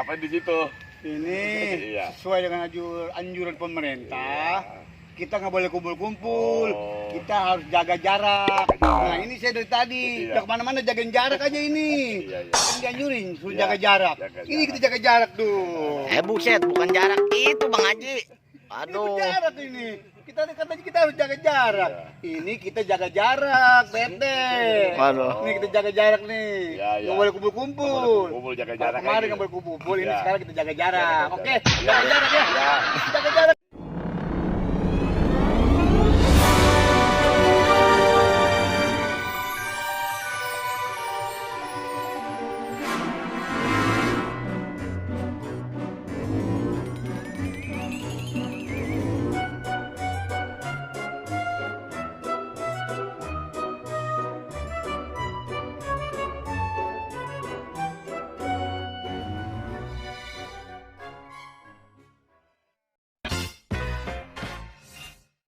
ngapain di situ? Ini Iya. sesuai dengan anjuran pemerintah. Iya. Kita nggak boleh kumpul-kumpul. Oh. Kita harus jaga jarak. Jaga jarak. Nah ini saya dari tadi. Iya. Udah kemana-mana jagain jarak aja ini. Iya, iya. Kan dianjurin suruh Iya. jaga jarak. Jaga Ini jarak. kita jaga jarak tuh. Buset, bukan jarak itu Bang Haji. Ini Aduh. jarak ini. Kita katanya kita harus jaga jarak. Iya. Ini kita jaga jarak, Bete. Waduh. Ini kita jaga jarak nih. Iya, iya. Nggak boleh kumpul-kumpul. Kumpul jaga jarak. Kemarin aja. nggak boleh kumpul. Ini Iya. sekarang kita jaga jarak. Jaga Oke, jarak. jaga jarak ya. Iya. Jaga jarak.